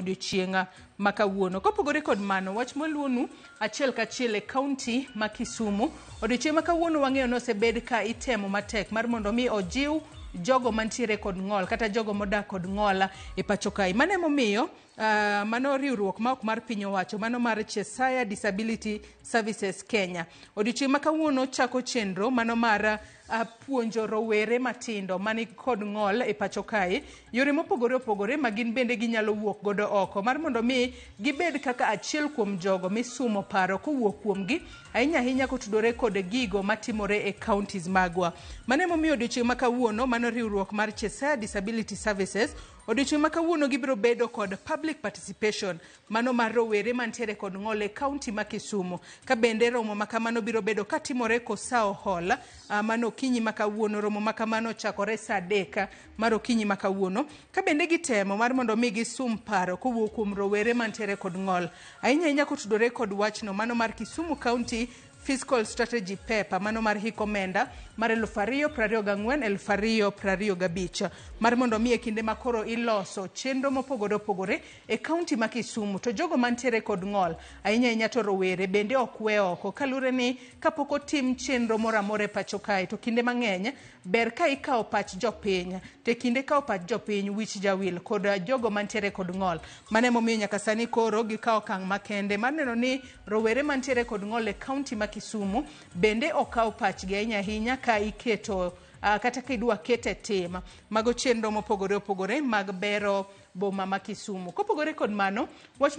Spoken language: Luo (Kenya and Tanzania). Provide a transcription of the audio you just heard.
Odiochieng' ma kawuono. Kopogore kod mano, wach moluonu achiel kachiel e kaunti ma Kisumu. Odiochieng' ma kawuono wang'eyo ni osebed ka itemo matek mar mondo mi ojiw jogo mantiere kod ng'ol kata jogo modak kod ng'ol e pacho kae. Mano emomiyo mano riwruok ma ok mar piny owacho mano mar Chesaya Disability Services Kenya. Odiochieng' ma kawuono chako chenro mano mar puonjo rowere matindo mani kod ng'ol e pacho kae yore mopogore opogore ma gin bende ginyalo wuok godo oko mar mondo mi gibed kaka achiel kuom jogo misumo paro kowuok kuomgi ahinya ahinya kotudore kod gigo matimore e counties magwa. Mano emomiyo odiochieng' ma kawuono mano riwruok mar Chesaya Disability Services odiochieng' ma kawuono gibiro bedo kod public participation mano mar rowere mantiere kod ng'ol e kaunti ma Kisumu. Ka bende romo ma kamano biro bedo katimore Kosao Hall mano okinyi ma kawuono. Romo ma kamano ochakore saa 3 mar okinyi ma kawuono. Ka bende gitemo mar mondo mi gisum paro kowuok kuom rowere mantiere kod ng'ol. Ahinya ahinya kotudore kod wachno mano mar Kisumu County Fiscal Strategy Paper mano mar hik omenda mar 2024 2025 mar mondo mi e kinde ma koro iloso chenro mopogore opogore e kaunti ma Kisumu to jogo mantiere kod ng'ol ahinya ahinya to rowere bende ok we oko kaluwore ni kapok otim chenro moro amora e pacho kae to kinde mang'eny ber ka ikawo pach jopiny to e kinde kawo pach jopiny wich jawil kod jogo mantiere kod ng'ol. Mano emomiyo nyaka sani koro gikawo okang' makende mar neno ni rowere mantiere kod ng'ol e kaunti ma Kisumu bende okaw pachgi ahinya ahinya ka iketo kata ka idwa ket e tim mago chenro mopogore opogore mag bero boma ma Kisumu. Kopogore kod mano, wach